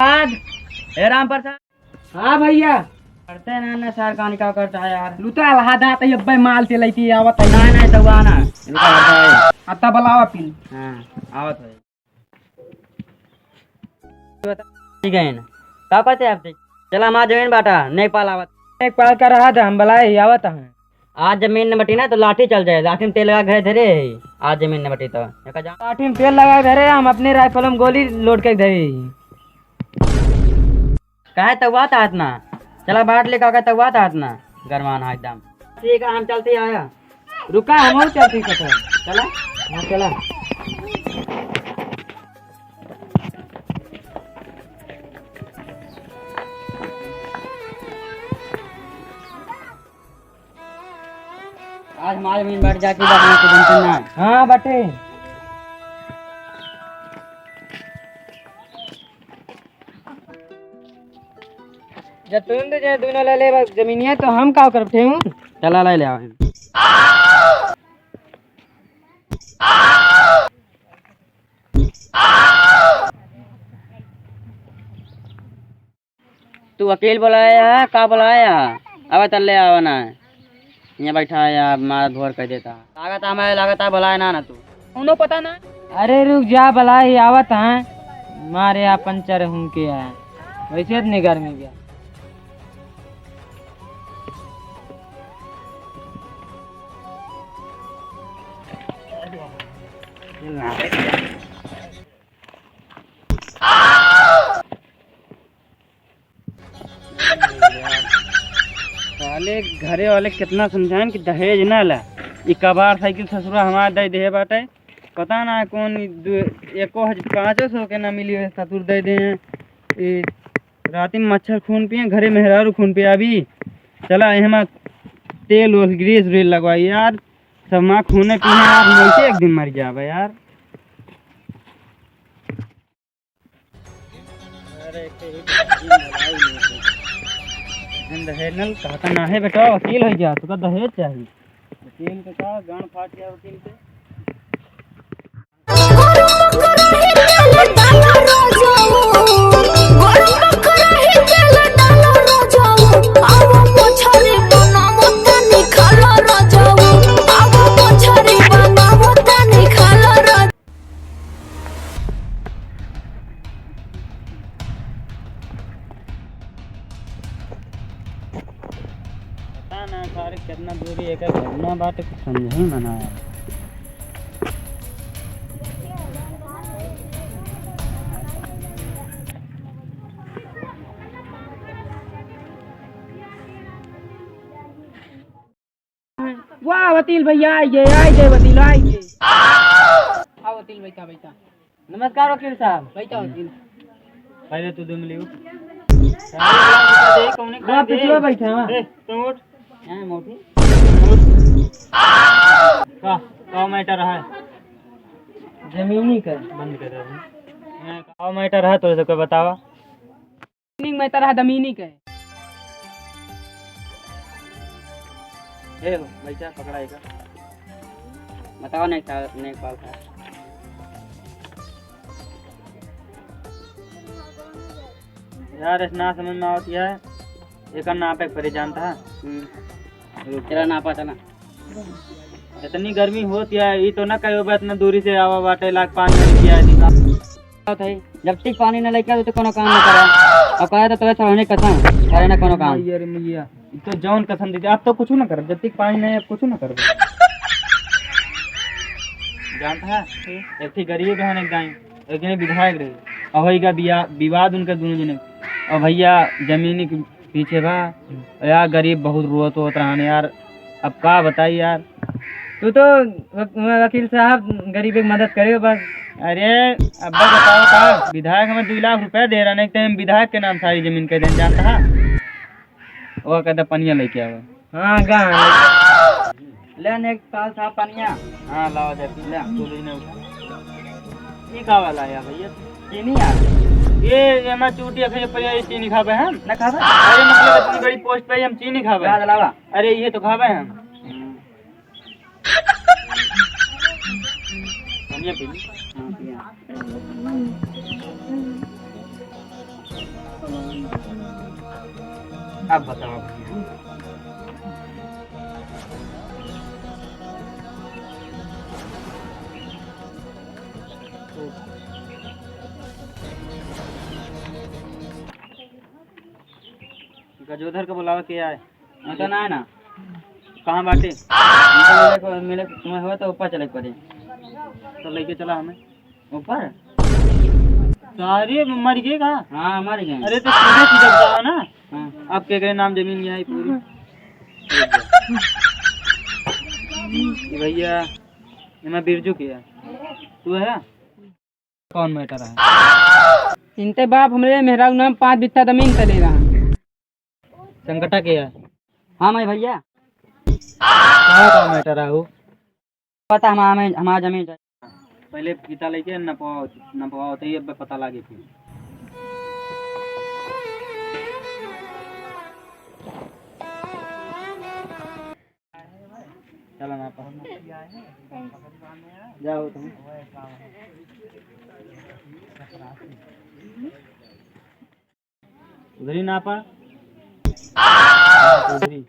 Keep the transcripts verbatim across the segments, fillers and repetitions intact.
प्रसाद, हे राम प्रसाद। हाँ भैया। करते ना, ना सर, कहानी का करता है यार? लुता लहा दात है, अब्बे माल से लेती आवत है। नहीं, नहीं, तो आना। इनका हटा है। अत्ता बुलावा पिन। हाँ, आवत है। ठीक है ना? का कहते हैं आप? चला, हमार जमीन बाटा, नेकपाल आवत। नेकपाल का रहा था, हम बुलाए ही आवत हैं। आज जमीन न बटी ना तो लाठी चल जाए, लाठी में तेल लगा के धरे है। आज जमीन न बटी तो एका जा-, लाठी में तेल लगा के धरे, हम अपने राइफल में गोली लोड के धरे ही। काहे तउआत आत ना? चला बाट लेकर आके तउआत आत ना, गरमान है एकदम। ठीक है, हम चलते आया। रुका, हम और चलते कथा। चला। हाँ, चला। आज हमारे में बैठ जाके बात ना करें ना। हाँ, बटे। जब तुम तो जे दोनों ले ले बस जमीनिया तो हम का करब ठेहू? चला ले ले आवे। तू वकील बुलाया है, का बुलाया है? अब तल्ले आवा ना है। यहाँ बैठा है यार, मार धोर कर देता। लागत है मैं, लागत है बुलाया ना, ना तू। उन्हों पता ना। अरे रुक जा, बुलाए ही आवत हैं। मारे यहाँ पंचर हूँ के है। वैसे इतनी गर्मी गया। साले घरे वाले कितना समझाएन कि दहेज ना ला। ई कबाड़ साइकिल ससुरा हमार दे देहे बाटे। पता ना कौन ई दु-, एको हज-, पाँचो सौ के ना मिली है, ससुर दे दे हैं। ई राती में मच्छर खून पिए, घरे मेहरारू खून पिए। अभी चला एहमा तेल ओल, ग्रीस व्रीस लगवाई यार। सब माँ खूने पिए यार, हम वैसे एक दिन मर जाबे यार। अरे, एक तो ही तो दिन भगाई नहीं है। हम दहेज नल कहा का ना है बेटा, वकील हो गया, तुका दहेज चाहिए। वकील के का, गांड फाट गया वकील के। पता ना सारे कितना दूरी एकर घूमना बाटे, कुछ समझे ही मना है। वाह वकील भैया, आई गए, आई गए वकील, आई गए। आओ वकील, बैठा, बैठा। नमस्कार वकील साहब। बैठा वकील। पहले तू दो मिली उठ। वाह, पिछुआ बैठा, वाह। ए, तुम उठ। हैं, मोटी? उठ। का, का मैटर है? जमीनी का। बंद कर दे अभी। हैं, का मैटर है, तो सबको बतावा। मीनिंग में तरह दमीनी के। ए हो, बैठा, पकड़ा एका। बताओ, नहीं था, नहीं कॉल था। यार, इस ना समझ में आवत है, एकर नापे के परे जानता है। हम्म। रुक। तेरा नापा था ना। इतनी गर्मी होत है, ई तो ना कहो बा इतना दूरी से आवा बाटे, लाख पाँच हजार रुपया है निकाल। होत है, जब तक पानी न लेके आवे तो कोनो काम न करे। अब कहे तो तोरे सरहने कसम, करे ना कोनो काम। मैया रे मैया, ई तो जौन कसम देते, आप तो कुछ ना करब, जब तक पानी नहीं, आप कुछ ना करब। जानता है, एक ठे गरीब है ना गाँव, एक जने विधायक रहे, और होई गा बिया-, विवाद उनके दोनों जने, और भैया जमीन के पीछे बा। यार, गरीब बहुत रोत होत रहन यार, अब का बताई यार। तू तो वक-, वकील साहब, गरीब के मदद करे बस। अरे, अब बताओ का, विधायक हमें दो लाख रुपया दे रहा, नहीं तो हम विधायक के नाम सारी जमीन कह दें, जानता है? वो कहता पनिया लेके आओ। हाँ, गा। ले ने एक साल था पनिया। हाँ, लाओ जा, पी ले। तू ले ना उठा। ई का वाला है भैया? चीनी यार। ये एमा चूटी अखरे पर ये चीनी खाबे हम? ना खाबे? अरे मतलब इतनी बड़ी पोस्ट पे हम चीनी खाबे? ला, लावा। अरे ये तो खाबे हम। पनिया पी ली। हाँ, पिया। अब बताओ भैया। गजोधर का बुलावा के आए? उनका ना है ना। कहाँ बाटे? उनका मिले को, मिले को समय हुआ तो ऊपर चले के पड़े। तो लेके चला हमें। ऊपर? सारे मर गए का? हाँ, मर गए। अरे तो सीधे सीधे बताओ ना। हाँ। आपके गए नाम जमीन यहाँ है पूरी। ये भैया, ये मैं बिरजू के है। तू है? कौन मैटर है? इनते बाप हमरे मेहरारू नाम पाँच बित्ता जमीन तले रहा। संकटा के है? हाँ मैं भैया। कहाँ का मैटर है वो? पता हम, हमें, हमारा जमीन चाहिए। पहले पिता लेके नपवाओ, नपवाओ, तो ये अब पता लागे फिर। चलो ना, पा। जाओ तुम। उधर ही नापा। उधर ही।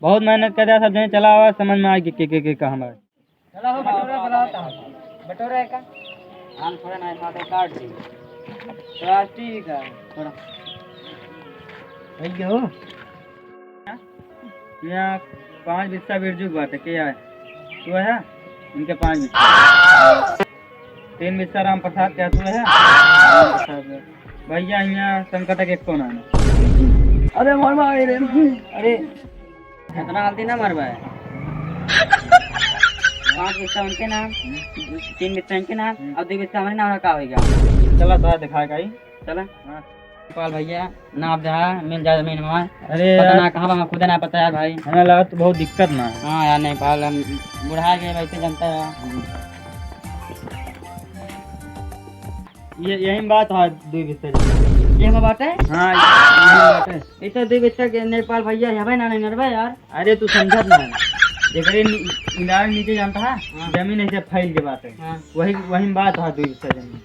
बहुत मेहनत करे, सब जने चला आवा, समझ में आए कि के, के, के का हमारे। चला हो, बटोरा बुलाओ तो। बटोरा है का? हम थोड़ा ना, यहाँ तो काट दी। प्लास्टिक है। थोड़ा। भाई, क्या हो? यहाँ पाँच बिस्सा बिरजू के बाटे, के है? तू है? इनके पाँच बिस्सा। तीन बिस्सा राम प्रसाद के, तू है? राम प्रसाद के। भैया, यहाँ संकट के कौन आना? अरे, मर मार रे। अरे, इतना हल्दी ना मरबा है। पाँच बिस्सा उनके नाम, तीन बिस्सा इनके नाम, हम्म। और दो बिस्सा हमारे नाम रखा होगा। चला, तोरा दिखाए का ही। चला। हाँ। नेपाल भैया, नाप दे, मिल जाए जमीन हमार। अरे पता यार। ना कहाँ बा, हमें खुदे ना पता यार भाई। हमें लगा तो बहुत दिक्कत ना है। हाँ यार, नेपाल हम बुढ़ा गए, वैसे जानता है। ये, यही बात है, दुई बिस्सा। ये हमार बात है? हाँ, यही बात है। ये तो दुई बिस्सा के नेपाल भैया, यहाँ भाई ना, नहीं नरबे यार। अरे, तू समझत ना है। जेकरे नी-, इनार नीचे जानता है, हाँ। जमीन ऐसे फैल के बात है। हाँ। वही, वही बात है, दुई बिस्सा जमीन।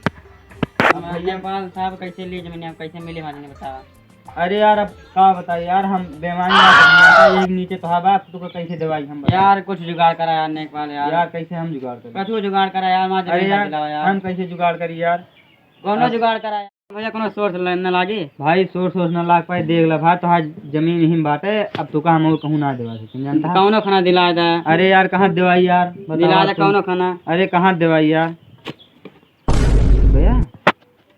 अब भैया नेपाल साहब कैसे लिए जमीन, अब कैसे मिली मानी, बताओ। अरे यार, अब का बताई यार, हम बेमानी ना करी यार, एक नीचे तो हवा, अब तुका कैसे देवाई हम, बताओ। यार, कुछ जुगाड़ करा यार, नेपाल यार। यार, कैसे हम जुगाड़ करी? कछु जुगाड़ करा यार, मार अरे जमीन यार, दिलावा यार। हम कैसे जुगाड़ करी यार? कौनो अब जुगाड़ करा यार। भैया, कौनो सोर्स ल-, न लागे? भाई, सोर्स वोर्स न लाग पाए, देख ला भाई, तोहार जमीन यहीं बाटे, अब तुका हम और कहूँ ना देवा सकें, जानता है? कौनो खाना दिला दे। अरे यार, कहाँ देवाई यार? बताओ दिला दे तू। कौनो खाना। अरे, कहाँ देवाई यार? भैया,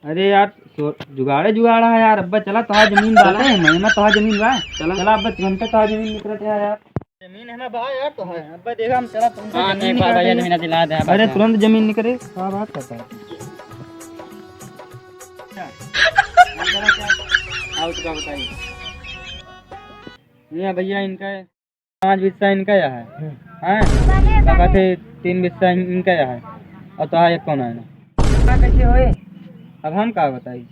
अरे यार, सो-, जुगाड़े जुगाड़ है यार। अब्बा चला, तोहार जमीन बाटे, चला। मैं, मैं तोहार जमीन बा। चला। चला अब्बा, तुरंते तोहार जमीन निकलत है यार। जमीन हमें बा यार, तो है। अब्बा देखा, हम चला, तुरंते हाँ, जमीन ठीक बा निकलत भैया, है। जमीन दिला दे, हाँ, अरे बस। तुरंत जमीन निकले, का बात करता है? अच्छा। हम जरा क्या, और का बताइए? यहाँ भैया इनका पाँच बिस्सा इनका यह है, हम्म। हैं? का कहते तीन बिस्सा इन-, इनका यह है, और तो एक कौन है ना? का कैसे होए? अब हम का बताई?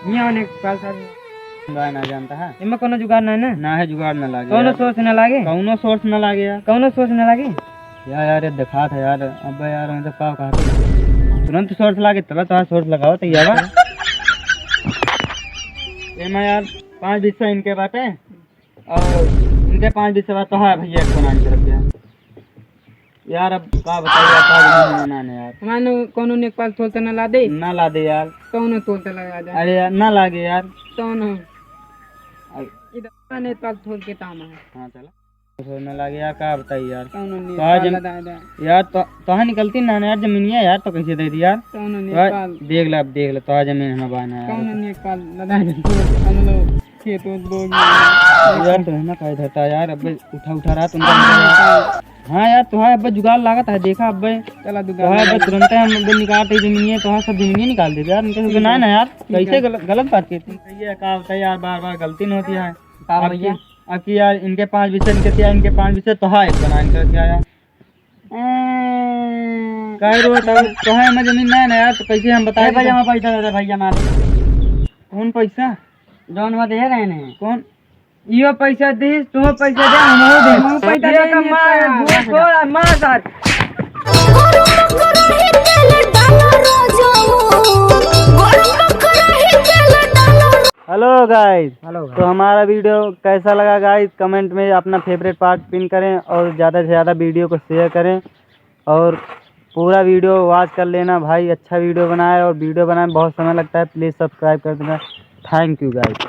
यहाँ होने के पाल साहब। भाई ना जानता है। इनमें कोनो जुगाड़ नहीं ना? ना है जुगाड़ ना लागे कौनो यार। सोर्स ना लागे? कौनो सोर्स ना लागे यार। कौनो सोर्स ना लागे? यार, यार, ये दिखात है यार। अब यार, मैं तो का कहते? तुरंत सोर्स लागे, तब तो सोर्स लगाओ तो ये बा। ये मैं यार, पाँच बिस्सा इनके बाटे। और इनके पाँच बिस्सा तो है भैया, एक कोना की तरफ के। यार, अब का बताइए, का जमीन में ना, ना यार। हमारे कौनो नेकपाल तोल त ना ला दे? ना ला दे यार। कौनो तोल त लगा दे? अरे यार, ना लागे यार। कौनो? अरे। इधर नेकपाल तोल के काम है। हाँ, चला। कुछ ना लागे यार, का बताई यार। कौनो तो आज नेकपाल हम, लदा दे। यार तो, तोहा निकलती ना यार जमीनिया यार, तो कैसे दे दी यार? कौनो तो आज नेकपाल। देख ले, अब देख ले, तोहा जमीन हमें बाना यार। कौनो नेकपाल लदा दे। हम लोग खेत उत बो गए। यार तो है ना, का धरता यार, अब उठा, उठा रहा तुम। हाँ यार, तोहा अब जुगाड़ लागत है, देखा अब। चला दुकान तोहा में। अब तुरंत हम अब निकाल दे जमीनिया, तोहा सब जमीनिया निकाल दे यार, इनके सबके ठीक ना है। ना यार, ठीक कैसे है। गलत, गलत बात करती है। ये का होता है यार, बार बार गलती नहीं होती है। का अब भैया? की, अब की यार, इनके पाँच बीसे इनके दिया, इनके पाँच बीसे तोहा एक बना इनका क्या यार? ए, काहे रो तब? तोहा में जमीन ना है ना यार, तो कैसे हम बता ए दी भैया, तो? मैं पैसा दे दे भैया, मार। कौन पैसा? जौन में दे रहे हैं। कौन? इहो पैसा दीस, तुहो पैसा दे, हमहू दे। हमहू पैसा ये दे, तो ये मार, तो गोड़ फोड़, मार साथ। हेलो गाइस, हेलो तो गाइस। हमारा वीडियो कैसा लगा गाइस, कमेंट में अपना फेवरेट पार्ट पिन करें और ज़्यादा से ज़्यादा वीडियो को शेयर करें और पूरा वीडियो वॉच कर लेना भाई। अच्छा वीडियो बनाए और वीडियो बनाए में बहुत समय लगता है, प्लीज़ सब्सक्राइब कर देना। थैंक यू गाइस।